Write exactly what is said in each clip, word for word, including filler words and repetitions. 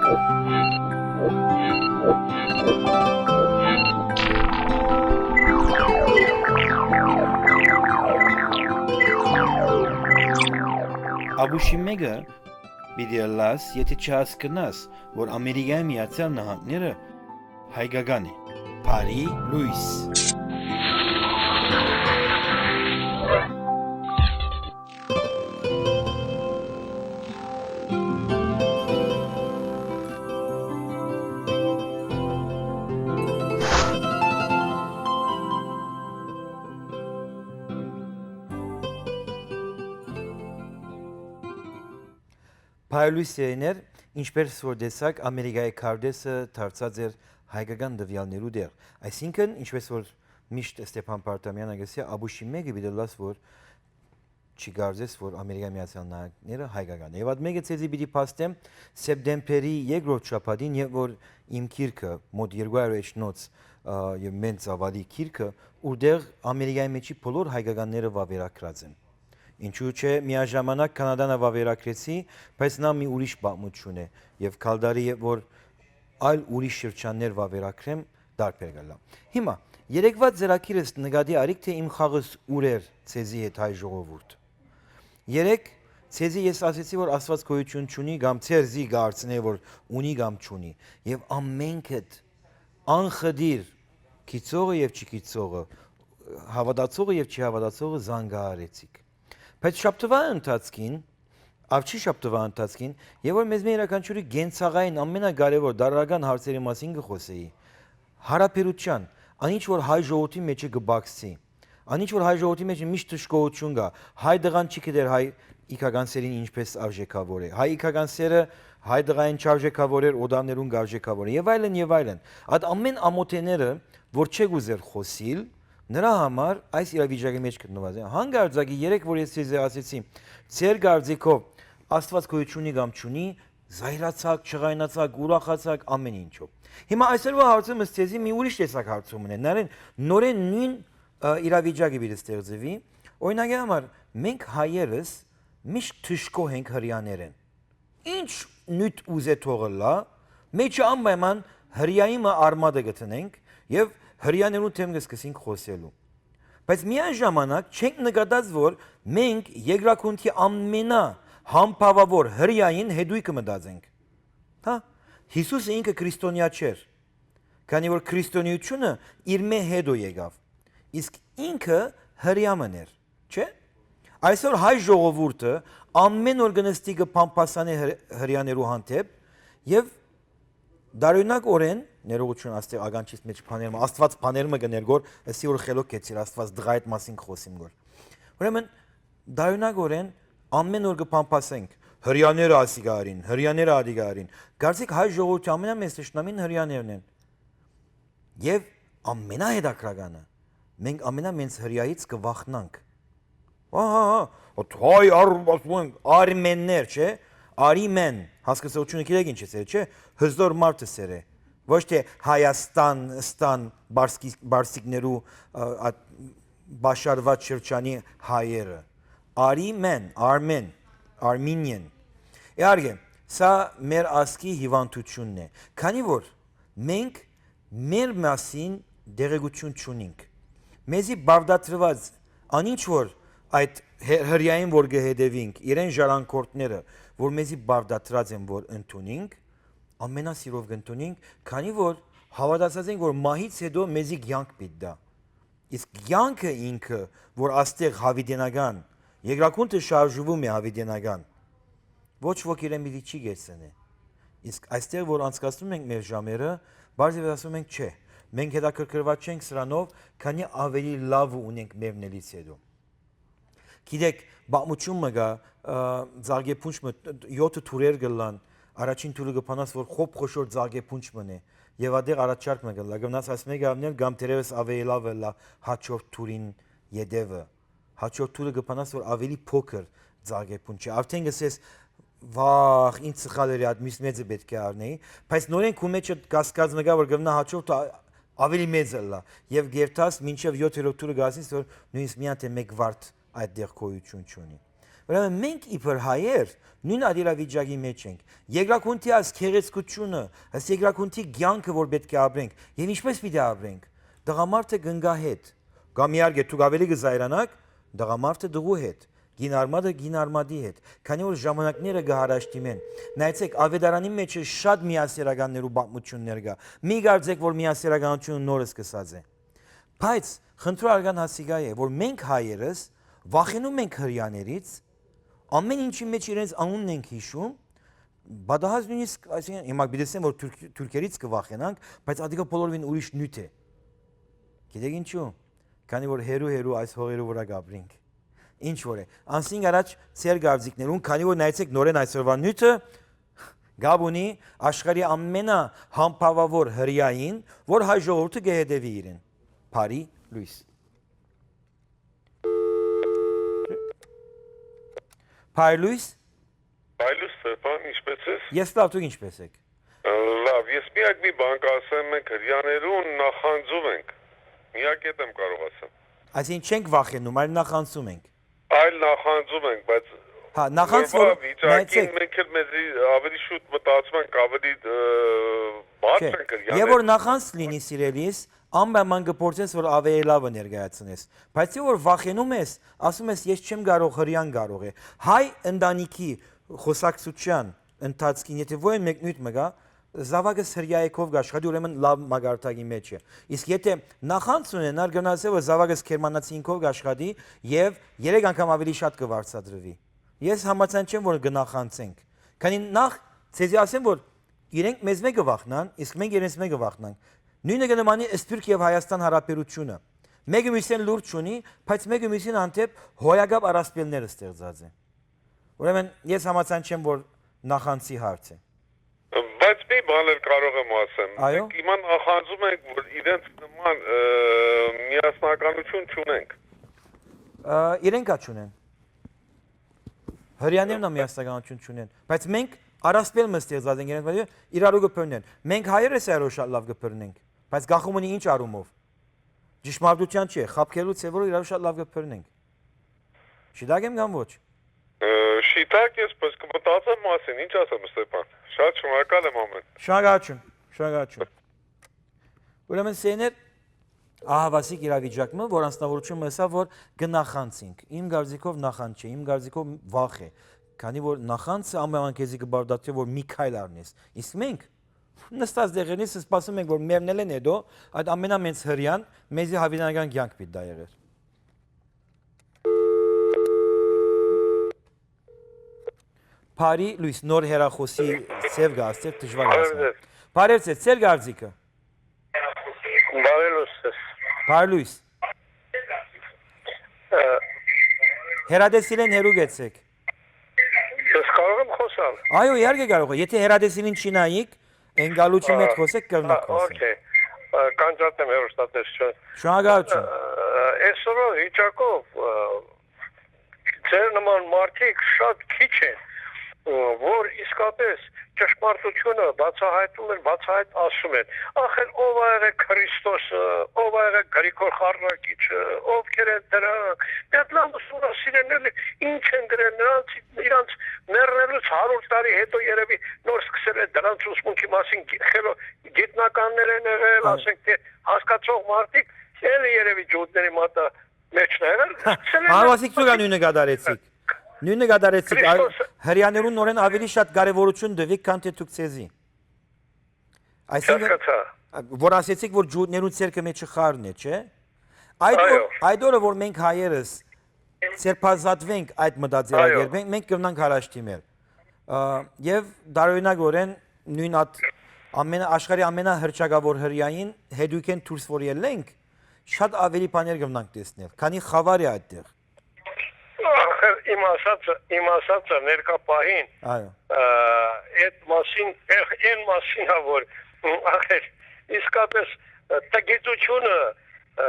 Ապուշի մէկը պիտի ըլլաս, եթէ չհասկնաս, որ Ամերիկայի Միացյալ Նահանգները հայկական է։ Բարի լոյս։ Բարի լոյս, սիրելիներ, ինչպէս որ տեսաք, Ամերիկայի քարտէսը դարձած էր հայկական տուեալներու տեղ։ Այսինքն, ինչպէս որ միշտ Ստեփան Պարտամեանը կ'ըսէ, ապուշի մէկը պիտի ըլլաս, որ չի կարծես, որ Ամերիկայի Միացյալ Նահանգները հայկական է։ Եւ այդ մէկը ձեզի պիտի փաստեմ, սեպտեմբերի երկրորդ շաբաթին, երբ որ իմ գիրքը, մօտ երկու հարիւր էջնոց, ա, եւ մեն ծաւալի գիրքը, ուրտեղ Ամերիկայի մէջի բոլոր հայկականները վաւերագրած են։ Ինչու՞ չէ, միաժամանակ Քանադան ալ վաւերագրեցի, բայց նա մի ուրիշ պատմութիւն է, եւ քալդարի, երբ որ այլ ուրիշ շրջաններ վաւերագրեմ, տարբեր կ'ըլլայ։ Հիմա, երեկվա ծրագիրս նկատի առիք, թէ իմ խաղս ուր էր ձեզի հետ, հայ ժողովուրդ։ Երեկ ձեզի ես ասեցի, որ Աստուած գոյութիւն չունի, կամ ձեր զի կ'արցնէ, որ ունի կամ չունի։ Եւ ամենքդ անխտիր, գիծողը եւ չգիծողը, հաւատացողը եւ չի հաւատացողը զանգահարեցիք։ Բայց շաբթուայ ընթացքին, աւջի շաբթուայ ընթացքին, երբ որ մեզմէ իւրաքանչիւրի կենցաղային ամենակարեւոր դարարական հարցերի մասին կը խօսէի, յարաբերութեան, անինչ որ հայ ժողովուրդի մէջը կը բացի, անինչ որ հայ ժողովուրդի մէջ միշտ դժգոհութիւն կայ, հայ տղան չի գիտեր հայ իգական սերին ինչպէս արժեքաւոր է, հայ իգական սերը հայ տղային չարժեքաւորեր, օտարներուն կ'արժեքաւորեն, եւ այլն, եւ այլն։ Այդ ամէն ամօթեները, որ չեք ուզեր խօսիլ, նրա համար այս իրավիճակի մէջ գտնուած են։ Հանկարծակի երեկ, որ ես ձեզի ասեցի, ձեր կարծիքով Աստուած գոյութիւն ունի կամ չունի, զայրացաք, ջղայնացաք, ուրախացաք, ամէն ինչով։ Հիմա այսօրվա հարցումս ձեզի մի ուրիշ տեսակ հարցում ունի։ Նարէն, նորէն նոյն, ը, իրավիճակը պիտի ստեղծուի։ Օրինակի համար, մենք հայերս միշտ դժգոհ ենք Հրեաներէն։ Ինչ նիւթ ուզէ թող ըլլայ, մեջը անպայման Հրեայի մը արմատը կը դնենք եւ Հրեաներուն դէմ կը սկսենք խօսելու։ Բայց միաժամանակ չենք նկատած, որ մենք երկրագունդի ամենահամբաւաւոր Հրեային հետոյ կը մտածենք։ Հա, Յիսուսը ինքը քրիստոնեայ չէր, քանի որ քրիստոնեայութիւնը իր մէ հետո եկաւ, իսկ ինքը Հրեայ մըն էր, չէ՞։ Այսօր հայ ժողովուրդը ամէն օր կը նստի, կը բամբասանէ հր-, Հրեաներու հանդէպ եւ տարօրինակօրէն, ներողություն, աստեղ ականջիս մէջ բաներ մը, Աստուած բաներ մը կը ներգոր, ըսի որ խելոք գեցիր, Աստուած տղայ այդ մասին կը խօսիմ գոր։ Ուրեմն, տարօրինակօրէն ամէն օր կը բամբասենք, Հրեաները ասիկա արին, Հրեաները ադիկա արին։ Կարծիք հայ ժողովուրդի ամենամեծ թշնամին Հրեաներն են։ Եւ ամենահետաքրականը, մենք ամենամեծ Հրեայից կը վախնանք։ Ահա, հա, հա, հոդ հայ առ-, ասում ենք, արմեններ, չէ՞, արի մեն, հասկացողությունը գիտեք ինչ է, սեր, չէ՞, հզոր մարդը սեր է, ոչ թե Հայաստան, ստան, բարսկի-, բարսիկներու, ա, ա, բաշարված շրջանի հայերը, արի մեն, արմեն, Armenian։ Իհարկե, սա մեր ազգի հիվանդությունն է, քանի որ մենք մեր մասին տեղեկություն չունինք։ Մեզի բարդատրված, անինչ որ այդ հե-, Հրեային որ կը հետևինք, իրեն ժառանգորդները, որ մեզի բարդատրած են որ ընդունինք, ամենասիրով կ'ընդունինք, քանի որ հաւատացած ենք, որ մահից հետո մեզի կեանք պիտի տայ։ Իսկ կեանքը ինքը, որ աստեղ յաւիտենական, երկրագունդը շարժուում է յաւիտենական, ոչ ոք իրեն պիտի չի կեցնէ։ Իսկ այստեղ, որ անցկացնում ենք մեր ժամերը, բարձր ասում ենք, չէ, մենք հետաքրքրված չենք սրանով, քանի ավելի լավը ունենք մեռնելից հետո։ Գիտեք, պատմություն մը կայ, ը, ձագեփունջ մը, յոթը թուրեր կ'ըլլան, առաջին թուրը կը բանաս, որ խոփ խոշոր ձագեփունջ մըն է, եւ ատեղ առաջարկ մը կ'ըլլայ, կ'մնաս այս մէկը աւնել կամ թերեւս ավելի լաւ ըլլայ հաջորդ թուրին ետեւը։ Հաջորդ թուրը կը բանաս, որ ավելի փոքր ձագեփունջ է։ Արդեն կ'ըսես, վախ, ինչ սխալ էր, այդ մյուս մեծը պէտք է առնեի, բայց նորէն քու մէջը կասկած մը կայ, որ կ'մնայ հաջորդը ա-, ավելի մեծ ըլլայ, եւ կ'երթաս մինչեւ յոթերորդ թուրը կ'հասնես, որ նոյնիսկ միայն թէ մէկ վարդ այդտեղ գոյութիւն չունի։ Ուրեմն մենք իբր հայեր նոյն ատիրավիճակի մեջ ենք։ Երկրագունդի այս գեղեցկությունը, այս երկրագունդի կեանքը, որ պէտք է ապրենք, եւ ինչպես պիտի ապրենք։ Տղամարդը կնկա հետ, կամ իհարկե դուք ավելի կը զայրանաք, տղամարդը տղու հետ, կին արմատը կին արմատի հետ, քանի որ ժամանակները կը հարաշտիմեն։ Նայեցեք, ավետարանի մեջ շատ միասերականներու պատմություններ կա։ Մի կարծեք, որ միասերականությունը նոր սկսած է։ Բայց խնդրը արկան հասիկա է, որ մենք հայերս վախենում ենք հրեաներից, ամեն ինչի մեջ իրենց անունն ենք հիշում, բադահաս նույնիսկ, այսինքն, հիմա պիտի ասեմ, որ թուրք-, թուրքերից կը վախենանք, բայց ատիկա բոլորովին ուրիշ նիւթ է։ Գիտեք ինչու՞։ Քանի որ հերու-հերու այս հողերու վրայ կ'ապրինք։ Ինչ որ է։ Անսին առաջ ձեր կարծիքներուն, քանի որ նայեցեք նորեն այսօրվա նիւթը, կապ ունի աշխարհի ամենահամբաւաւոր հրեային, որ հայ ժողովուրդը կը հետեւի իրեն։ Բարի լոյս։ Բարի լոյս։ Բարի լոյս, Ստեփան, ինչպե՞ս ես։ Ես լավ, դուք ինչպե՞ս եք։ Լավ, ես միակ մի բան կ'ասեմ, մենք հրեաներուն նախանձում ենք։ Միակ էդ եմ կարող ասեմ։ Այսինքն չենք վախենում, այլ նախանձում ենք։ Այլ նախանձում ենք, բայց Հա, նախանձ, որովհետև որ վիճակին նայեցեք։ Մենք էլ մեզի ավելի շուտ մտածում ենք, ավելի, ը, բաց Չէ, ենք հրեաներ։ Եվ որ նախանձ լինի, սիրելիս, անպայման կփորձես, որ ավելի լավը ներկայացնես։ Բայց երբ որ վախենում ես, ասում ես, «Ես չեմ կարող, հրեան կարող է»։ Հայ ընտանիքի խոսակցության ընթացքին, եթե որ մեկնույթ մը գա, զավակս հրեայեքով կ'աշխատի, ուրեմն լավ մակարդակի մեջ է։ Իսկ եթե նախանձ ունենար, կնասե, որ զավակս գերմանացի ինքով կ'աշխատի եւ երեք անգամ ավելի շատ կվարձատրվի։ Ես համաձայն չեմ, որ կնախանձենք։ Քանի նախ, ցեզի ասեմ, որ իրենք մեզ մեկը վախնան, իսկ մենք իրենց մեկը վախնանք։ Նույնը կը նմանի Սփիւռք եւ Հայաստան հարաբերությունը։ Մեկը մյուսին լուր չունի, բայց մեկը մյուսին հանդեպ հոյակապ առասպելներ ստեղծած է։ Ուրեմն ես համաձայն չեմ, որ նախանձի հարց է։ Բայց մի բան էլ կարող եմ ասեմ։ Այո։ Մենք հիմա նախանձում ենք, որ իրենց նման, ը, միասնականություն չունենք։ Ը, իրենք ա չունեն։ Հրեաներն ա միասնականություն չունեն, բայց մենք առասպել մը ստեղծած ենք իրենց, բայց իրարու կը բռնեն։ Մենք հայերս իրարու շատ լավ կը բռնենք, բայց գախում ունի ինչ առումով։ Ճշմարտության չէ, խաբքելու ձևով իրարու շատ լավ կը բռնենք։ Շիտակ եմ կամ ոչ։ Ը, շիտակ ես, բայց կմտածեմ մասին, ինչ ասեմ, Ստեփան։ Շատ շնորհակալ եմ ամեն։ Շնորհակալություն, շնորհակալություն։ Ուրեմն սեներ ահավասիկ իրավիճակ մը, որ անձնավորություն մը ըսաւ, որ կնախանձինք։ Իմ կարծիքով նախանձ չէ, իմ կարծիքով վախ է, քանի որ նախանձը ամենան քեզի կբարդացնի, որ մի քայլ առնես։ Իսկ մենք նստած դեղերնից սպասում ենք, որ մեռնելեն հետո այդ ամենամեծ հրեան մեզի հավիտենական կյանք պիտի տայ եղեր։ Բարի լույս, նոր հեռախոսի ձև կա, այստեղ դժվար է Բարև հասնել։ Ձեզ։ Բարև ձեզ, ձեր կարծիքը։ Բարի լույս ձեզ։ Բարի լույս։ Ը, Հեռատեսիլեն հեռու գեցեք։ Ես կարող եմ խոսալ։ Այո, իհարկե կարող եք։ Եթե հեռատեսիլին չի նայիք, ընկալուչի մոտ Ա, խոսեք, կրնաք ա, խոսել։ օքեյ։ Ա, կանչած եմ հեռուստատեսչություն։ Շնորհակալություն։ Ա, այսօրվա վիճակով, ա, ձեր նման մարդիկ շատ քիչ են, ա, որ իսկապես ճշմարտությունը բացահայտում են, բացահայտ ասում են։ Ախր ով ա եղել Քրիստոսը, ով ա եղել Գրիգոր Խառնակիչը, ովքեր են դրանք։ Պետք է ուսումնասիրեն, էլի ինչ են գրել նրանց, իրանց մեռնելուց հարյուր տարի հետո երևի նոր սկսել են դրանց ուսմունքի մասին գի-, խելո-, գիտնականներ են եղել, Այո։ ասենք թե հասկացող մարդիկ, էլի երևի ջուտների մատը մեջն ա եղել, Հա, սկսել են Արվասիկ դուք նույնը կատարեցիք։ Նույնը կատարեցիք, այ Քրիստոս հրեաներուն նորեն ավելի շատ կարևորություն տվիք, քան թե դուք ձեզի։ Այսինքն, Հասկացա։ որ ասեցիք, որ ջուտներուն ցերկը մեջը խառն է, չէ՞։ Այդ Այո։ օր-, այդ օրը, որ մենք հայերս սերբազատվենք այդ մտածելակերպ, Այո։ մենք, մենք կրնանք առաջ դիմել։ Ա, և տարօրինակորեն նույն ատ-, ամենա-, աշխարհի ամենահռչակավոր հրեային հետույքեն դուրս որ ելլենք, շատ ավելի բաներ կրնանք տեսնել, քանի խավար է այդտեղ։ Ախր իմ ասածը, իմ ասածը ներկա պահին, Այո։ ա, այդ մասին, եղ-, այն մասին ա, որ, ախր, իսկապես, ա, տգիտությունը, ը,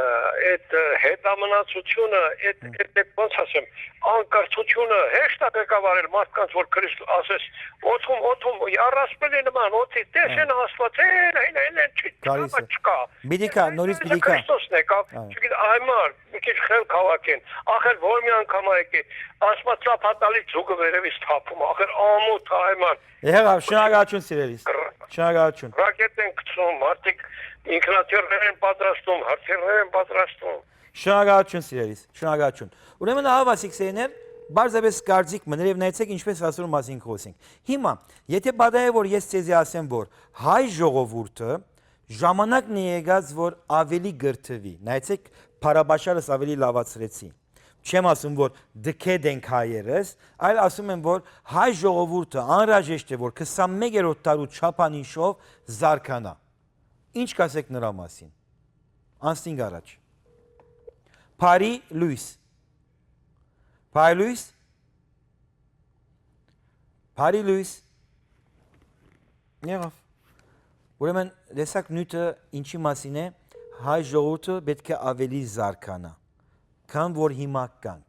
այդ, ը, հետամնացությունը, այդ, այդ, այդ, ոնց ասեմ, անկրթությունը հեշտ է ղեկավարել մարդկանց, որ Քրիստոս ասես, օթում, օթում, առասպելի նման, օթի, տեսեն Աստված, հեն, հեն, հեն, հեն, չի, Գալիս չկա, է։ Չկա։ Պիտի գա, նորից Հենց պիտի գա։ Քրիստոսն է, կա, Այո։ չգիտեմ, այ մարդ, մի քիչ խելք հավաքեն, ախր որ մի անգամ ա եկե, Աստված ծափատալի ձուկը վերևից թափում, ախր ամոթ, այ մարդ, Եղավ, շնորհակալություն, սիրելիս։ Շնորհակալություն։ Ռակետ են գցում, մարդիկ ինքնաթիռներ են պատրաստում, հրթիռներ են պատրաստում։ Շնորհակալություն, սիրելիս, շնորհակալություն։ Ուրեմն, ահա, Վասիկ Սեյներ, պարզապէս կարծիք մը, ներեւ նայեցեք, ինչպես Աստուծոյ մասին կխօսենք։ Հիմա, եթե պատահէ, որ ես ձեզի ասեմ, որ հայ ժողովուրդը ժամանակն է եկած, որ ավելի կրթուի, նայեցեք, փառաբաշարս ավելի լաւացրեցի։ Չեմ ասում, որ դքետ ենք հայերս, այլ ասում եմ, որ հայ ժողովուրդը անհրաժեշտ է, որ քսանմեկերորդ դարու չափանիշով զարգանայ։ Ինչ կ'ասեք նրա մասին։ Անցնենք առաջ։ Բարի լոյս։ Բարի լոյս։ Բարի լոյս։ Եղավ։ Ուրեմն, տեսակ նիւթը ինչի մասին է, հայ ժողովուրդը պէտք է ավելի զարգանայ, քան որ հիմա կանք։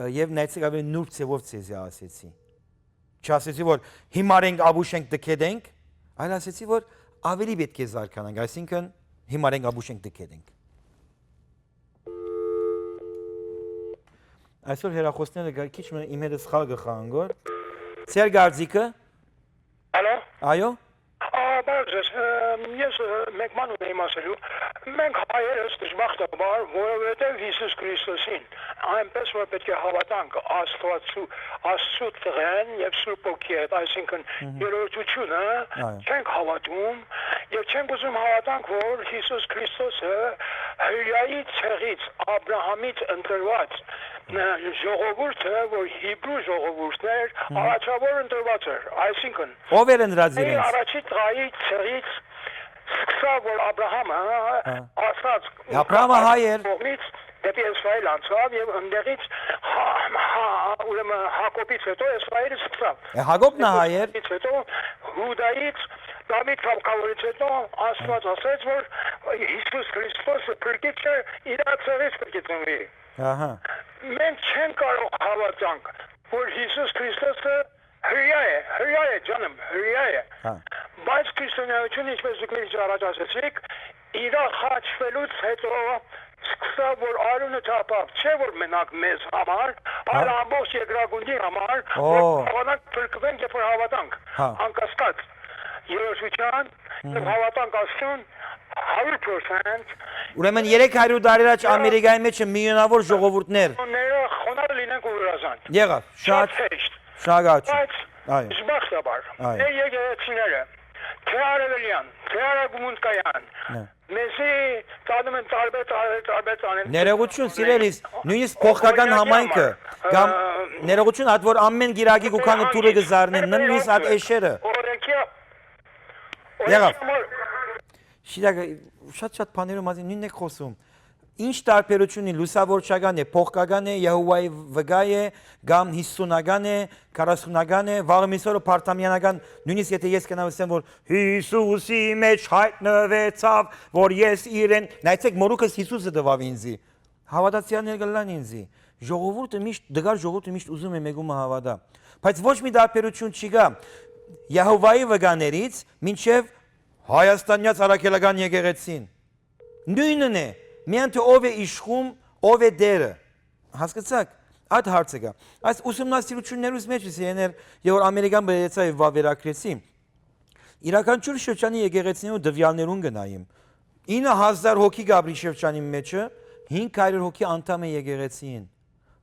Ը, եւ նայեցեք, ավելի նուրբ ձեւով ձեզի ասեցի։ Չասեցի, որ հիմար ենք, ապուշ ենք, դքետ ենք, այլ ասեցի, որ ավելի պէտք է զարգանանք, այսինքն՝ հիմար ենք, ապուշ ենք, դքետ ենք։ Այսօր հեռախոսները գա-, քիչ մը իմ հետ սխալ կը խաղան գոր։ Ձեր կարծիքը։ Ալո։ Այո։ Ա, բարև ձեզ, ը, ես, ը, մեկման ունեի ասելու։ Մենք հայերս դժբախտաբար, որովհետև Հիսուս Քրիստոսին այնպես որ պէտք է հավատանք Աստուածու-, Աստծու Տղեն եւ Սուրբ Ոգի հետ, այսինքն՝ Մհմ։ Երրորդությունը, Այո։ չենք հավատում եւ չենք ուզում հավատանք, որ Հիսուս Քրիստոսը Հրեայի ցեղից, Աբրահամից ընտրուած, ը, ժողովուրդը, որ Հիբրու ժողովուրդն էր, Մհմ։ առաջավոր ընտրված էր, այսինքն՝ Ո՞վ էր ընտրած Հրեայի իրենց։ առաջի տղայի ցեղից սկսա, որ Աբրահամը Հա։ ասած Աբրահամը հայ էր։ կողմից դեպի Իսրայել անցաւ եւ ընդեղից հա-, հա-, ուրեմն Հակոբից հետո Իսրայելը սկսաւ։ Է, Հակոբն է հայ էր։ Հակոբից հետո Յուդայից, Դավիթ թագավորից հետո Աստված ասեց, որ Հիսուս Քրիստոսը փրկիչ է, իր ցեղից պիտի ծնուի։ Ահա։ Մենք չենք կարող հավատանք, որ Հիսուս Քրիստոսը հրեա է, հրեա է, ջանեմ, հրեա է։ Հա։ Բայց քրիստոնեայությունը, ինչպես դուք միշտ առաջ ասեցիք, իրա խաչվելուց հետո սկսա, որ արիւնը թափաւ, չէ՞ որ մենակ մեզ համար, Հա։ այլ ամբողջ երկրագունդի համար, Օ։ որ կարողանանք փրկվենք, երբ որ հավատանք, Հա։ անկասկած, երրորդության, Մհմ։ եւ հավատանք Աստծուն հարյուր պրոցենտ։ Ուրեմն երեք հարյուր տարի առաջ Հա։ Ամերիկայի մեջ միլիոնավոր ժողովուրդներ Ները խոնարհ լինենք ու հրազանդ։ Եղավ, շատ Շատ հեշտ։ շնորհակալություն։ Բայց Այո։ դժբախտաբար, Այո։ թե եկեղեցիները, թե արևելյան, թե արագումունկայան, Նե։ մեզի տանում են տարբեր, տարբեր, տարբեր տանել։ Ներողություն, սիրելիս, նույնիսկ փոխկական Օրինակի համայնքը, համար, կամ ը, ներողություն, այդ որ ամեն գիրագի գուքանը դուրը կզարնեն, նույնիսկ այդ էշերը։ Օրենքի, Եղավ։ օրենքի համար Շիրակը շատ-շատ բաներու մասին նույնն եք խոսում։ Ինչ տարբերություն ունի, լուսավորչական է, փոխկական է, Եհովայի վկայ է, կամ հիսունական է, քառասունական է, վաղը միսօրը պարտամյանական, նույնիսկ եթե ես կնամ ասեմ, որ Հիսուսի մեջ հայտնվեցավ, որ ես իրեն, նայեցեք, մորուքս Հիսուսը տվավ ինձի, հավատացյալներ կլան ինձի, ժողովուրդը միշտ, դգար ժողովուրդը միշտ ուզում է մեկումը հավատա, բայց ոչ մի տարբերություն չի գա Եհովայի վկաներից մինչև հայաստանյաց առաքելական եկեղեցին։ Նույնն է, միայն թե ով է իշխում, ով է դերը։ Հասկացաք, այդ հարցը կա։ Այս ուսումնասիրություններուս մեջ ես եներ, երբ որ Ամերիկան բերեցա եւ վավերագրեցի, իրականչուր շրջանի եկեղեցիներու տվյալներուն գնայիմ։ Ինը հազար հոգի կապրի շրջանի մեջը, հինգ հարյուր հոգի անդամ է եկեղեցին,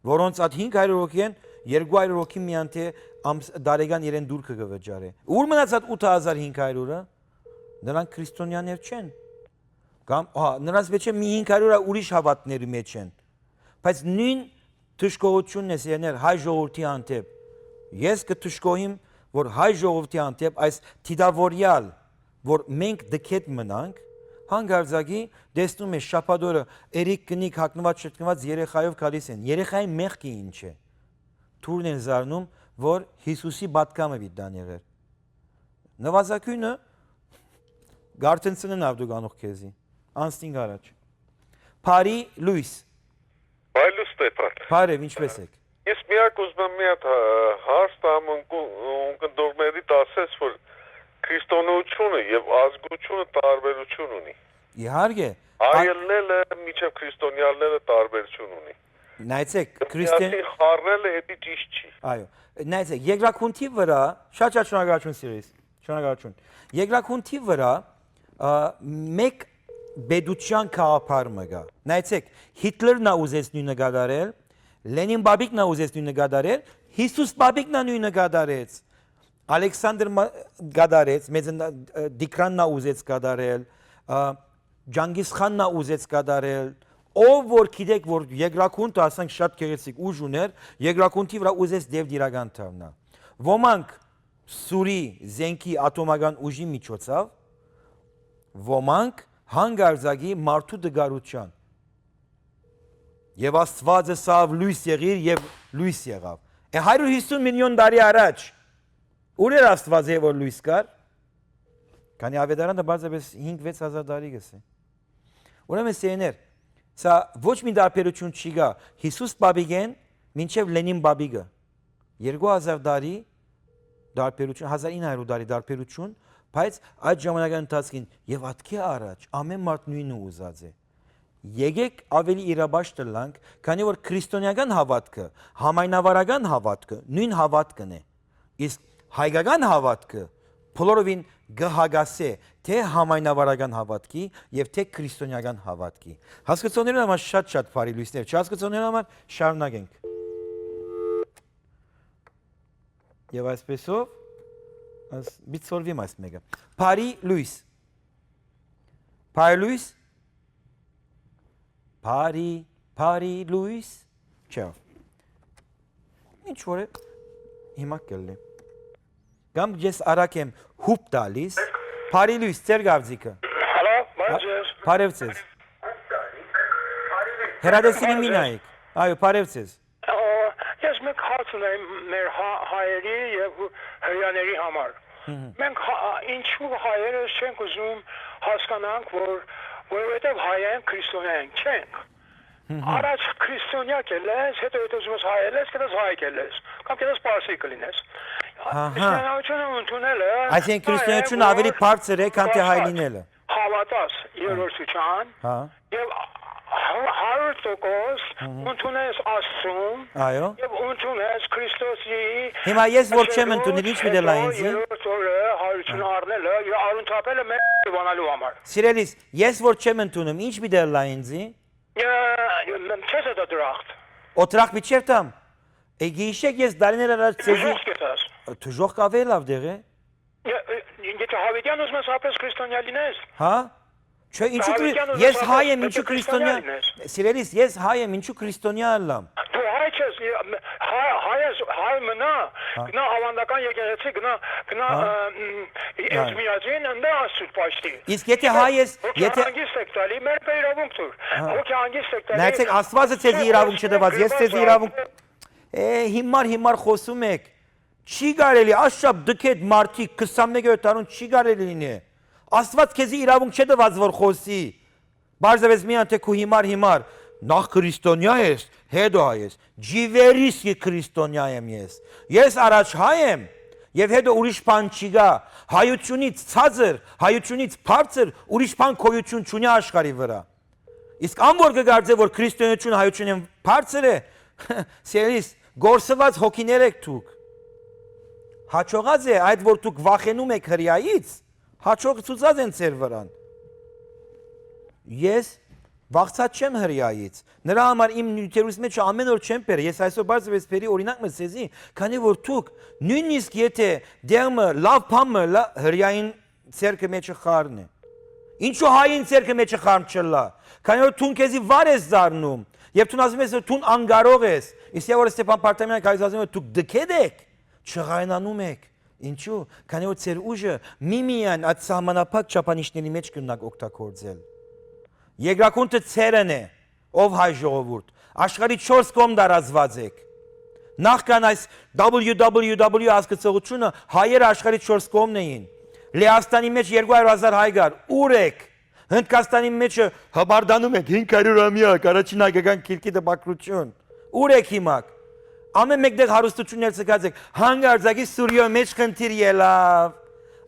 որոնց այդ հինգ հարյուր հոգին երկու հարյուր հոգի միայն թե ամս-, տարեկան իրեն դուր կը վճարե։ Ուր մնաց այդ ութ հազար հինգ հարյուր-ը։ Նրանք քրիստոնյաներ չեն։ Կամ, հա, նրանց մեջ է մի հինգ հարյուր ուրիշ հավատների մեջ են։ Բայց նույն դժգոհությունն է, սիրելիներ, հայ ժողովրդի հանդեպ։ Ես կը դժգոհիմ, որ հայ ժողովրդի հանդեպ այս դիտավորյալ, որ մենք դքետ մնանք, հանկարծակի տեսնում ես շաբաթ օրը էրիկ կնիկ հագնված շտկնված երեխայով գալիս են։ Երեխայի մեղքը ինչ է։ Թուրն են զարնում, որ Հիսուսի պատգամը պիտի տան եղեր։ Նվազագույնը գարթնցնեն ավդուկ անող քեզի, անցնինք առաջ։ Բարի լոյս։ Բարի լույս, Ստեփան։ Բարև, ինչպե՞ս եք։ Ես միակ ուզում եմ մի հատ, ը, հարց տամ, ընկու-, ընկերուհիներիդ ասես, որ քրիստոնեությունը եւ ազգությունը տարբերություն ունի։ Իհարկե։ Ա- Հայերն էլ է, միջև քրիստոնեալները տարբերություն ունի։ Նայեցեք, քրիստիան Միասին խառնելը հետի ճիշտ չի։ Այո, նայեցեք, երկրագունդի վրա, շատ շատ շնորհակալություն, սիրելիս, շնորհակալություն։ Երկրագունդի վրա, ա, մեկ պետության գաղափար մը կա։ Նայեցեք, Հիտլերն ա ուզեց նույնը կատարել, Լենին Բաբիկն ա ուզեց նույնը կատարել, Հիսուս Բաբիկն ա նույնը կատարեց, Ալեքսանդր Մա-, կատարեց, Մեծ Ն-, ը, Տիգրանն ա ուզեց կատարել, ա, Ջանգիս Խանն ա ուզեց կատարել, ով որ գիտեք, որ երկրագունդը, ասենք, շատ գեղեցիկ ուժ ուներ, երկրագունդի վրա ուզեց դեւ տիրական դառնա։ Ոմանք Սուրի զենքի ատոմական ուժի միջոցով, ոմանք հանկարծակի մարդու տգարության։ Եւ Աստուածը սաղ լոյս եղիր եւ լոյս եղաւ։ Է, հարիւր հիսուն միլիոն տարի առաջ ո՞ւր էր Աստուածը, որ լոյս կար։ Քանի Աւետարանը պարզապէս հինգ վեց հազար տարի կ'ըսէ։ Ուրեմն, սիրելիներ, սա ոչ մի տարբերություն չի գա Հիսուս Բաբիկէն մինչեւ Լենին Բաբիկը։ Երկու հազար տարի տարբերություն, հազար ինը հարիւր տարի տարբերություն, բայց այդ ժամանակի ընթացքին եւ ատկէ առաջ ամեն մարդ նոյնը ուզած է։ Եկեք ավելի իրապաշտ ըլլանք, քանի որ քրիստոնեական հաւատքը, համայնավարական հաւատքը նոյն հաւատքն է, իսկ հայկական հաւատքը բոլորովին կը հակասէ թէ համայնավարական հաւատքի եւ թէ քրիստոնեական հաւատքի։ Հասկացողներուն համար շատ-շատ բարի լոյսներ, չհասկացողներուն համար շարունակենք։ Եւ այսպեսով, աս-, պիտի սորվիմ այս մեկը։ Բարի լոյս։ Բարի լոյս։ Բարի, բարի լոյս։ Չէ։ Ինչ որ է, հիմա կլլի։ Կամ ես արագ եմ հուպ տալիս։ Բարի լոյս, ձեր գավձիկը։ Հալո, բարև Ա, ձեզ։ Բարև ձեզ։ Հեռադեսիլի Բարև մի ձեզ։ նայեք։ Այո, բարև ձեզ։ Ա, ես մեկ հարց ունեմ մեր հա-, հայերի եւ հրեաների համար։ Հմհմ։ Մենք հա-, ինչու հայերը չենք ուզում հասկանանք, որ, որովհետեւ հայ ենք, քրիստոնյա ենք, չենք։ Հմհմ։ Առաջ քրիստոնյա կ'ելես, հետո եթե ուզում ես հայ ելես, կ'ելես հայ կ'ելես, կամ կ'ելես պարսի կլինես։ Ահա։ Քրիստոնեությունը ընդունելը Այսինքն, դա է, քրիստոնեությունը որ ավելի բարձր է, քան թե հայ կասկած լինելը։ Հա։ Հաւատաս Հա։ երրորդության Հա։ եւ հա-, հարյուր տոկոս Հմհմ։ ընդունես Աստծուն Այո։ եւ ընդունես Քրիստոսի Հիմա ես որ չեմ ընդունել, ինչ պիտի ըլլայ ինձի։ Երրորդ օրը հարություն Հա։ առնելը, իր արուն թափելը մեր բանալու համար։ Սիրելիս, ես որ չեմ ընդունում, ինչ պիտի ըլլայ ինձի։ Ը, մ-, չես ատա դրախտ։ Օ դրախ պիտի չերթամ։ Է, գիշեք ես դարիներ առաջ ձեզի Դրախտ կեցած։ Դժոխք աւե լաւ դեղ է։ Ը, ը, եթե հավիտյան ուզում ես, ապրես քրիստոնյա լինես։ Հա։ Չէ, ինչու քրի-, Հավիտյան ուզում ես, ես հայ եմ, ապրես ինչու քրիստոնյա քրիստոնյա, լինես։ Սիրելիս, ես հայ եմ, ինչու քրիստոնյա ըլլամ։ Դու հայ չես, ը, մ-, հայ, հայ ես, հայ մնա, Հա։ գնա ավանդական եկեղեցի, գնա, գնա, Հա։ ը, մ, Հա։ Էջմիածին, ընդ Աստծուդ պաշտի։ Իսկ եթե հայ ես, Հոգի եթե հանգիստ եք տալի, մեր պէ իրավունք տուր։ Հա։ Հոգի հանգիստ եք տալի։ Նայեցեք, Աստվածը ձեզի Չէ, իրավունք չտված, ես ձեզի իրավունք Է, հիմար, հիմար խոսում եք։ Չի կարելի, աշապ դքետ մարդիկ, քսանմեկ դարուն չի կարելի լինի։ Աստված քեզի իրավունք չէ տված, որ խոսի։ Պարզապես միան թե քու հիմար, հիմար, նախ քրիստոնյա ես, հետո հայ ես։ Ջիվերիս քրիստոնյա եմ ես։ Ես առաջ հայ եմ, եւ հետո ուրիշ բան չի գա։ Հայությունից ցածր, հայությունից բարձր ուրիշ բան գոյություն չունի աշխարհի վրա։ Իսկ ան որ կը կարծէ, որ քրիստոնեությունը հայությունէն բարձր է, սիրելիս, գործուած հոգիներ եք դուք։ Հաջողած է այդ, որ դուք վախենում եք հրեայից, հաջողցուցած են ձեր վրան։ Ես վախցած չեմ հրեայից։ Նրա համար իմ նիւթերուս մեջ ամեն օր չեմ բեր։ Ես այսօր պարզապէս բերի օրինակ մը ձեզի, քանի որ դուք, նոյնիսկ եթե դեղմը լաւ բան մը լա, հրեային ձեռքը մեջը խառն է։ Ինչու հային ձեռքը մեջը խառն չլա։ Քանի որ դուն քեզի վար ես զարնում, եւ դուն ասում ես, որ դուն անկարող ես, իսկ որ Ստեփան Պարտամեան գալիս ասում է, դուք դքետ եք, չղայնանում եք։ Ինչու։ Քանի որ ձեր ուժը միմիայն այդ սահմանափակ չափանիշների մեջ կրնաք օգտագործել։ Երկրագունդը ձերն է, ով հայ ժողովուրդ, աշխարհի չորս կողմ տարածված եք։ Նախքան այս W W W հասկացողությունը հայերը աշխարհի չորս կողմն էին։ Լեհաստանի մեջ երկու հարյուր հազար հայ կար, ո՞ւր եք։ Հնդկաստանի մէջը հպարտանում եք հինգ հարիւր ամեակ առաջին հայկական գիրքի տպագրութիւն։ Ո՞ւր եք հիմա։ Ամէն մէկտեղ հարստութիւններ ցկած եք։ Հանկարծակի Սուրիոյ մէջ խնդիր ելաւ։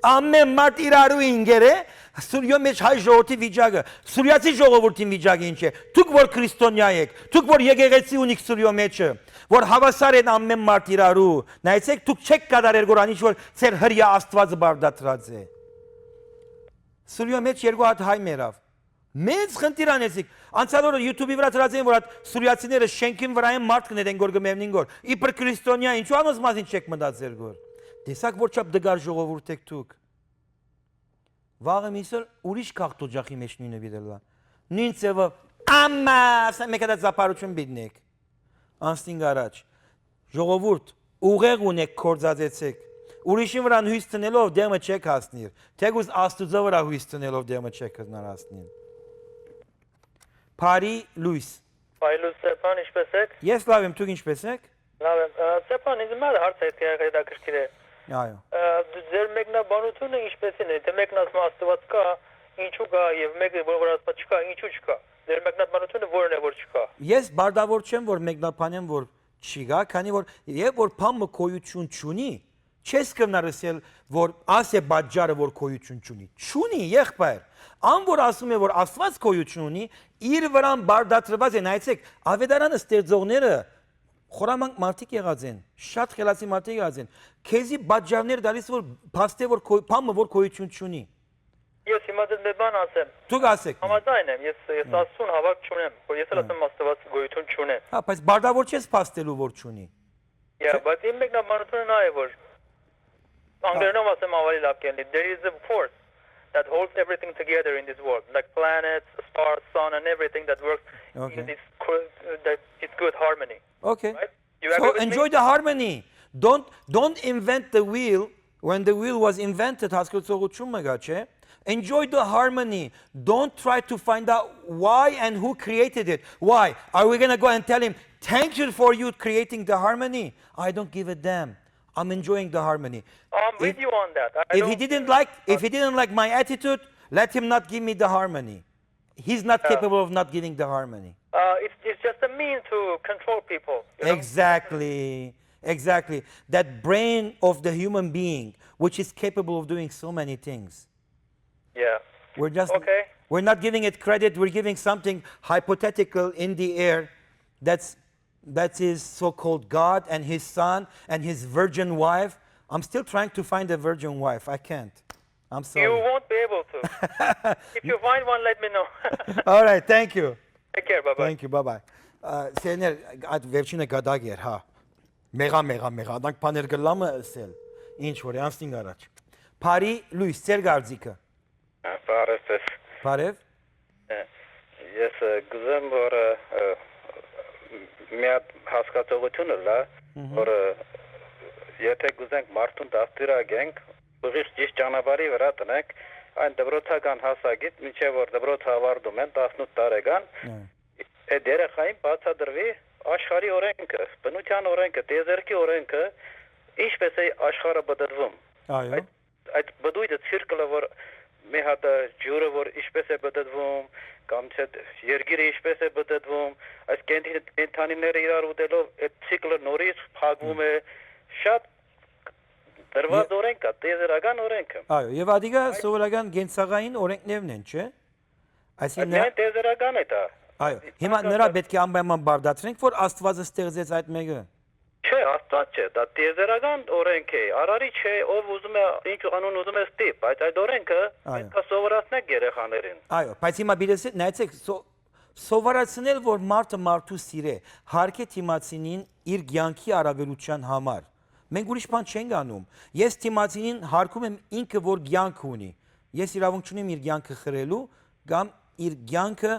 Ամէն մարդ իրարու ինգեր է, Սուրիոյ մէջ հայ ժողովուրդի վիճակը, սուրիացի ժողովուրդին վիճակը ինչ է։ Դուք որ քրիստոնեայ եք, դուք որ եկեղեցի ունիք Սուրիոյ մէջը, որ հաւասար են ամէն մարդ իրարու, նայեցեք, դուք չեք կատարեր որ անիչ որ ձեր հրեայ Աստուածը բարդատրած է։ Սուրիոյ մէջ երկու հատ հայ մեռաւ։ Մեծ խնդիր անեցիք։ Անցյալ օրը YouTube-ի վրայ դրած էին, որ այդ սուրիացիները շենքին վրայ են մարդ կներեն, որ կմեռնին գոր։ Իբր քրիստոնեայ, ինչու անոնց մասին չեք մտածեր գոր։ Տեսակ որ չափ դգար ժողովուրդ եք դուք։ Վաղը միսոր ուրիշ քաղաքօջախի մեջ նույնը պիտի լա։ Նույն ձևը, ամա, ասա, մեկ հատ ծափարություն պիտնեք։ Անցնինք առաջ։ Ժողովուրդ, ուղեղ ունեք, գործածեցեք։ Ուրիշին վրան հույս դնելով դեմը չեք հասնիր։ Թեկուզ Աստուծո վրա հույս դնելով դեմը չեք հասնար հասնին։ Բարի լույս։ Բարի լույս, Ստեփան, ինչպե՞ս եք։ Ես լավ եմ, դուք ինչպե՞ս եք։ Լավ եմ։ Ա, Ստեփան, ինձ մար հարց է, թե հետաքրքիր է։ Այո։ Ա, դու, ձեր մեկնաբանությունը ինչպեսին է, թե մեկն ասում Աստուած կա, ինչու կա, եւ մեկը, որ, որ Աստուած չկա, ինչու չկա։ Ձեր մեկնաբանությունը որն է, որ չկա։ Ես բարդավոր չեմ, որ մեկնաբանեմ, որ չի գա, քանի որ երբ որ բան մը գոյություն չունի, չես կրնար ըսել, որ աս է պատճառը, որ գոյություն չունի։ Չունի, եղբայր։ Ան որ ասում է, որ Աստուած գոյություն ունի, իր վրան բարդատրված է, նայեցեք, ավետարանը ստեղծողները խորամանկ մարդիկ եղած են, շատ խելացի մարդիկ եղած են։ Քեզի պատճառներ տալիս, որ փաստե, որ քո-, բան մը, որ գոյություն չունի։ Ես հիմա ձեզ մի բան ասեմ։ Դուք ասեք։ Համաձայն եմ, ես, ես Հա։ Աստծուն հավատ չունեմ, որ ես էլ Հա։ ասեմ Աստված գոյություն չունի։ Հա, բայց բարդավոր չես փաստելու, որ չունի։ Yeah, Չէ՞։ Բայց իմ մեկնաբանությունը նա է, որ Հա։ անգլերենով ասեմ ավելի լավ կլինի. There is a force that holds everything together in this world, like planets, stars, sun, and everything that works Okay. in this co-, that it's good harmony. Okay. Right? You So agree with me? enjoy the harmony. Don't, don't invent the wheel when the wheel was invented. Հասկացողություն մը գա, չէ՞։ Enjoy the harmony. Don't try to find out why and who created it. Why? Are we gonna go and tell him, "Thank you for you creating the harmony"? I don't give a damn. I'm enjoying the harmony. I'm with If, you on that. I if he don't didn't like, if he didn't like my attitude, let him not give me the harmony. He's not Yeah. capable of not giving the harmony. Uh, it's, it's just a mean to control people, you know? Exactly. Exactly. That brain of the human being, which is capable of doing so many things. Yeah. We're just, Okay. we're not giving it credit. We're giving something hypothetical in the air that's, that is so-called God and his son and his virgin wife. I'm still trying to find a virgin wife. I can't. I'm sorry. You won't be able to. If you find one, let me know. All right, thank you. Take care, bye-bye. Thank you, bye-bye. Ա, Սերներ, այդ վերջինը գադակ էր, հա։ Մեղա, մեղա, մեղա, դանք բաներ գլամը ասել, ինչ որ է, անցնինք առաջ։ Բարի լույս, ձեր կարծիքը։ Բարև ձեզ։ Բարև։ Ը, ես, ը, կուզեմ, որ, ը, ը, մի հատ հասկացողությունը լա, Մհմ։ որ, ը, եթե կուզենք մարդուն դաստիարակենք, ուղիղ ճիշտ ճանապարհի վրա տնենք, այն դպրոցական հասակից, մինչև որ դպրոցը ավարտում են, տասնութ տարեկան, Ա։ այդ երեխային բացատրվի աշխարհի օրենքը, բնության օրենքը, տիեզերքի օրենքը, ինչպես է աշխարհը պտտվում։ Այո։ Այդ, այդ պտույտը, ցիրկլը, որ մի հատ, ը, ջուրը, որ ինչպես է պտտվում, կամ չէ, երկիրը ինչպես է պտտվում, այս կենդի-, կենդանիները իրար ուտելով, այդ ցիկլը նորից փակվում Հմ։ է, շատ դրված Ե- օրենք կա, տիեզերական օրենքը։ Այո, եւ ադիգա Այդ սովորական կենցաղային օրենքներն են, չէ՞։ Այսինքն Այդ նրա միայն տիեզերական է դա։ Այո, հիմա Այդ նրա պետք է անպայման բարդացնենք, որ Աստվածը ստեղծեց այդ մեկը։ Չէ, Աստված չէ, դա տիեզերական օրենք է, արարիչ է, ով ուզում է, ինչ անուն ուզում է ստի, բայց այդ օրենքը Այո։ պետք է սովորացնենք երեխաներին։ Այո, բայց հիմա պիտի ասի-, նայեցեք, սո-, սովորացնել, որ մարդը մարդու սիրե, հարգե դիմացինին իր կյանքի առավելության համար։ Մենք ուրիշ բան չենք անում։ Ես դիմացինին հարգում եմ ինքը, որ կյանքը ունի։ Ես իրավունք չունեմ իր կյանքը խրելու կամ իր կյանքը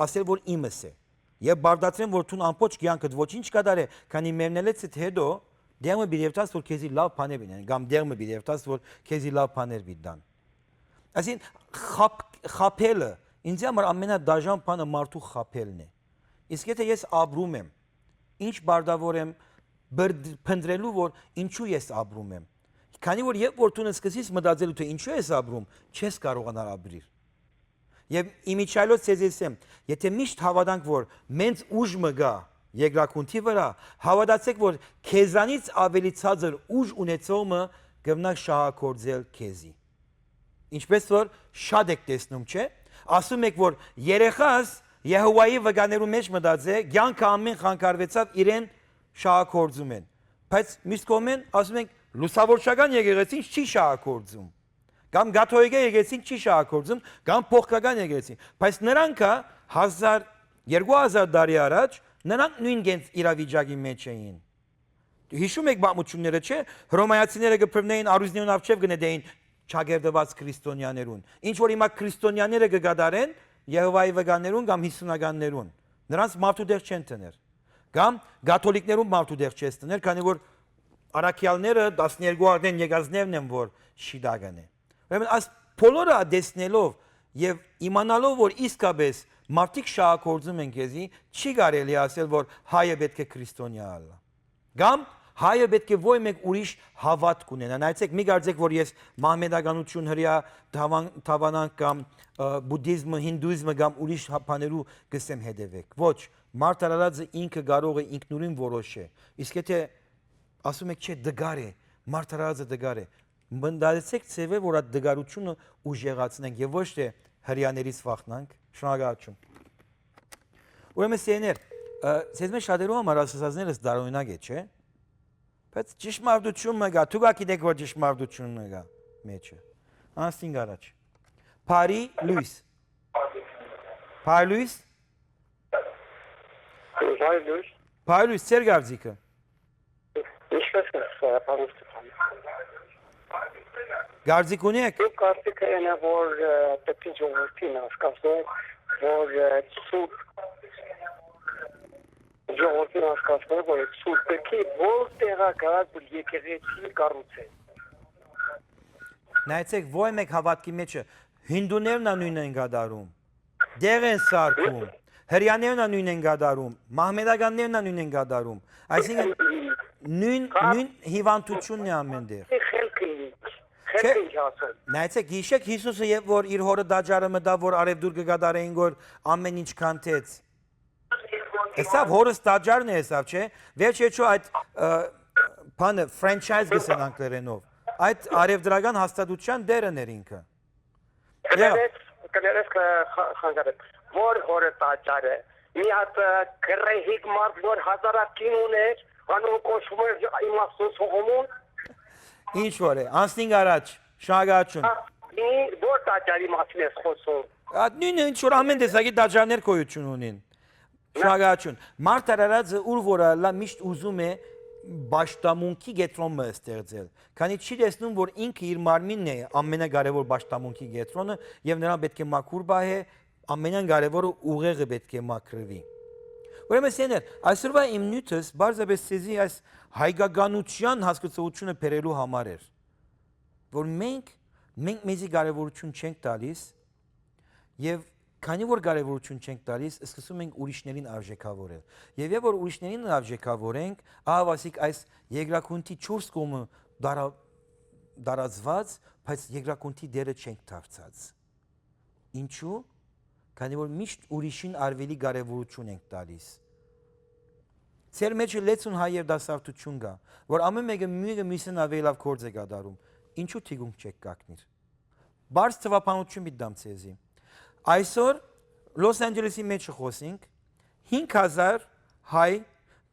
ասել, որ իմս է։ Եվ բարդացրեմ, որ դուն ամբողջ կյանքդ ոչինչ կատարե, քանի մեռնելեցդ հետո դեղը պիտի երթաս, որ քեզի լավ բաներ պիտի անեն, կամ դեղը պիտի երթաս, որ քեզի լավ բաներ պիտի տան։ Այսինքն, խապ-, խաբելը, ինձ համար ամենադաժան բանը մարդու խաբելն է։ Իսկ եթե ես ապրում եմ, ինչ բարդավոր եմ բրդ-, փնտրելու, որ ինչու ես ապրում եմ։ Քանի որ երբ որ դու սկսես մտածելու, թե ինչու ես ապրում, չես կարողանալ ապրիր։ Եւ իմիջիայլոց ձեզ ըսեմ, եթե միշտ հաւատանք, որ մենց ուժ մը կա երկրագունդի վրայ, հաւատացէք, որ քեզանից աւելի ցածր ուժ ունեցող մը կրնայ շահագործել քեզի։ Ինչպես որ շատ եք տեսնում, չէ՞։ Ասում եք, որ երեխաս Եհովայի վկաներու մէջ մտած է, կեանքը ամէն խանգարուեցաւ իրեն շահագործումէն։ Բայց մյուս կողմէն ասում ենք, լուսավորչական եկեղեցին չի շահագործում, կամ կաթողիկէ եկեղեցին չի շահագործում, կամ փոխկական եկեղեցին։ Բայց նրանք ա հազար, երկու հազար տարի առաջ, նրանք նոյն կենց իրավիճակի մէջ էին։ Յիշում եք պատմութիւնները, չէ՞։ Հռոմայացիները կը բռնէին, առուզներուն առջեւ կը նետէին չակերտուած քրիստոնեաներուն։ Ինչ որ հիմա քրիստոնեաները կը կատարեն Եհովայի վկաներուն կամ յիսունականներուն, նրանց մարդու տեղ չեն դներ։ Կամ կաթոլիկներուն մարդու տեղ չես դներ, քանի որ առաքեալները տասներկու արդեն եկածներն են, որ շիտակն է։ Ուրեմն այս բոլորը տեսնելով եւ իմանալով, որ իսկապես մարդիկ շահագործում են քեզի, չի կարելի ասել, որ հայը պէտք է քրիստոնեայ ըլլայ։ Կամ հայը պէտք է ոյ մէկ ուրիշ հաւատք ունենայ։ Նայեցեք, մի կարծեք, որ ես մահմետականութիւն, հրեա դավան-, դավանանք կամ, ը, բուդդիզմը, հինդուիզմը կամ ուրիշ հա-, բաներու կսեմ, հետեւեք։ Ոչ, մարդ արարածը ինքը կարող է ինքնուրույն որոշել։ Իսկ եթե ասում եք, չէ, դգար է, մարդ արարածը դգար է, մտածեցեք ձեւեր, որ այդ դգարութիւնը ուժեղացնենք եւ ոչ թե հրեաներից վախնանք։ Շնորհակալություն։ Ուրեմն, սիրելիներ, ը, ձեզ մէջ շատերու համար ասացածներս տարօրինակ է, չէ՞։ Բայց ճշմարտություն մը կայ, դուք ա գիտեք, որ ճշմարտություն մը կայ մեջը։ Անստին առաջ։ Բարի լոյս։ Բարի լոյս։ Բարի լոյս։ Բարի լոյս, ձեր կարծիքը։ Ինչպես է, պարոն Ստեփան։ Կարծիք ունի՞ք։ Իմ կարծիքը այն է, որ, ը, պետք է ժողովրդին հասկացնենք, որ, ը, սուրբ ժողովրդին հասկացնենք, որ այդ սուրբեքի որ տեղակայած որ եկեղեցի կառուցեն։ Նայեցեք, ոյ մէկ հաւատքի մէջը հինդուներն ա նոյնը են կատարում, դեղ են սարքում, հրեաներն ա նոյնը են կատարում, մահմետականներն ա նոյնը են կատարում։ Այսինքն նոյն, նոյն հիվանդությունն է ամէն տեղ։ Խելքը ինչ, չէ, խելքը ինչ ասել։ Նայեցեք, յիշեք Յիսուսը, երբ որ իր հորը տաճարը մտաւ, որ արեւտուր կը կատարէին, որ ամէն ինչ քանթեց։ Եսավ հորս տաճարն է, եսավ, չէ՞։ Վերջ եչու այդ, ը, բանը, franchise գսեն անգլերենով։ Այդ արևդրական հաստատության դերն էր ինքը։ Եղա։ Կներես, կներես, ը, խա-, խանգարեմ։ Որ հորը տաճարը, մի հատ, ը, գռեհիկ մարդ, որ հազարակին ուներ, անուն կոչվում էր իմաստուն Սողոմոն։ Ինչ որ է, անցնինք առաջ, շնորհակալություն։ Հա, մի, որ տաճարի մասին ես խոսում։ Այդ նույնը, ինչ որ ամեն տեսակի տաճարներ գոյություն ունին։ Շնորհակալություն։ Մարդ արարածը ուր որ ալլա միշտ ուզում է պաշտամունքի կեդրոն մը ստեղծել, քանի չի տեսնում, որ ինքը իր մարմինն է ամենակարևոր պաշտամունքի կեդրոնը եւ նրան պէտք է մաքուր պահէ, ամենակարևորը ուղեղը պէտք է մաքրուի։ Ուրեմն, սեներ, այսօրվա իմ նիւթս պարզապէս ձեզի այս հայկականության հասկացողությունը բերելու համար էր, որ մենք, մենք մեզի կարևորություն չենք տալիս եւ քանի որ կարևորություն չենք տալիս, սկսում ենք ուրիշներին արժեքավորել։ Եւ երբ որ ուրիշներին արժեքավորենք, ահա ասիկ այս երկրագունդի չորս կողմը դարա-, դարածված, բայց երկրագունդի դերը չենք դարձած։ Ինչու՞։ Քանի որ միշտ ուրիշին արվելի կարևորություն ենք տալիս։ Ձեր մեջը լեցուն հայ երիտասարդություն կա, որ ամեն մեկը մյուրը մյուսին ավելի լաւ գործ է կատարում։ Ինչու թիկունք չեք կակնիր։ Բարձ թվաբանություն պիտի դամ ձեզի։ Այսօր Լոս Անջելեսի մեջ խոսենք, հինգ հազար հայ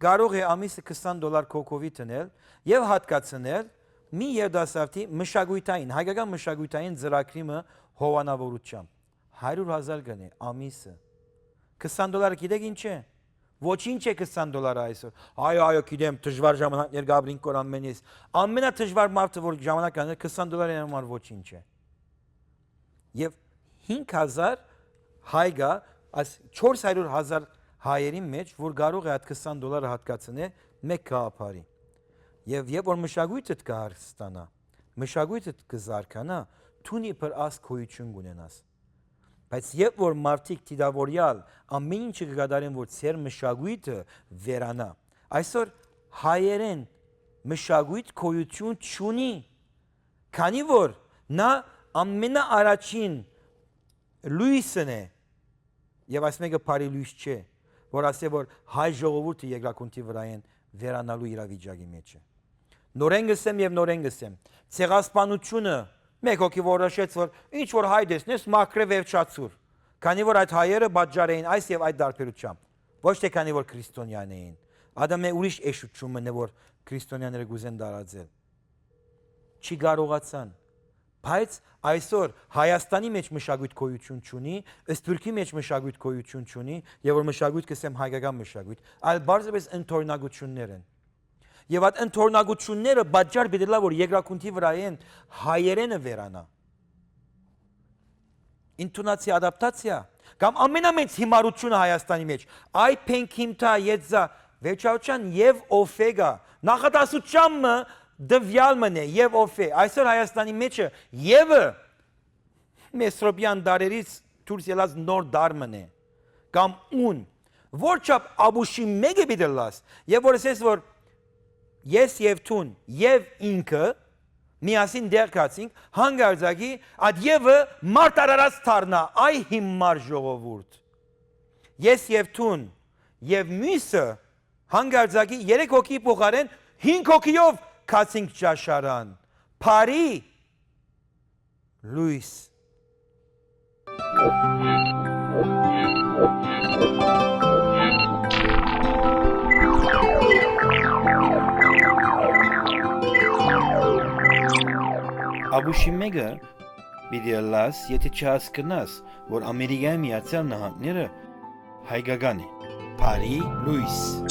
կարող է ամիսը քսան դոլար կոկովի տնել եւ հատկացնել մի երիտասարդի մշակութային, հայկական մշակութային ծրագրի մը հովանավորությամբ։ Հարյուր հազար գնե ամիսը։ Քսան դոլարը գիտեք ինչ է։ Ոչինչ է քսան դոլարը այսօր։ Այո, այո, գիտեմ, դժվար ժամանակներ կապրինք կոր ամենից։ Ամենադժվար մարդը, որ ժամանակ կաներ, քսան դոլարը համար ոչինչ է։ Եվ հինգ հազար հայ կա, այս չորս հարյուր հազար հայերին մեջ, որ կարող է այդ քսան դոլարը հատկացնե մեկ գաղափարի։ Եվ երբ որ մշակույթը կհարստանա, մշակույթը կզարգանա, դուն իբր աս գոյություն կունենաս։ Բայց երբ որ մարդիկ դիտավորյալ ամեն ինչը կկատարեն, որ ձեր մշակույթը վերանա, այսօր հայերեն մշակույթ գոյություն չունի, քանի որ նա ամենաառաջին լոյսն է, եւ այս մէկը բարի լոյս չէ, որ ասէ, որ հայ ժողովուրդը երկրագունդի վրայէն վերանալու իրավիճակի մէջ է։ Նորէն կ'ըսեմ եւ նորէն կ'ըսեմ, ցեղասպանութիւնը, մէկ հոգի որոշեց, որ ինչ որ հայ տեսնես, մաքրէ, վերջացուր, քանի որ այդ հայերը պատճառ էին այս եւ այդ տարբերութեամբ, ոչ թէ քանի որ քրիստոնեան էին։ Ադամէ ուրիշ էշութիւն մը, որ քրիստոնեաները կ'ուզեն տարածել։ Չի կարողացան։ Բայց այսօր Հայաստանի մէջ մշակոյթ գոյութիւն չունի, Սփիւռքի մէջ մշակոյթ գոյութիւն չունի, եւ որ մշակոյթ կ'ըսեմ հայկական մշակոյթ, այլ պարզապէս ընդօրինակութիւններ են։ Եւ այդ ընդօրինակութիւնները պատճառ պիտի լա, որ երկրագունդի վրայէն հայերէնը վերանայ։ Ինտոնացիա, ադապտացիա, կամ ամենամեծ հիմարութիւնը Հայաստանի մէջ, այ փենքիմթա, եզա, վերջավորության եւ օֆեգա, նախադասության մը տուեալ մըն է, եւ օֆե։ Այսօր Հայաստանի մէջը եւը Մեսրոպեան դարերից դուրս ելած նոր դար մըն է, կամ ուն, որ չափ աբուշի մէկը պիտի լաս, եւ որ ասես, որ ես եւ դուն, եւ ինքը միասին տեղ գացինք, հանկարծակի այդ եւը մարդ արարած դառնայ, այ հիմար ժողովուրդ։ Ես եւ դուն, եւ միւսը հանկարծակի երեք հոգի փոխարէն հինգ հոգիով գացինք ճաշարան։ Բարի լոյս։ Աբուշի մէկը պիտի ըլլաս, եթէ չհասկնաս, որ Ամերիկայի Միացյալ Նահանգները հայկական է։ Բարի լոյս։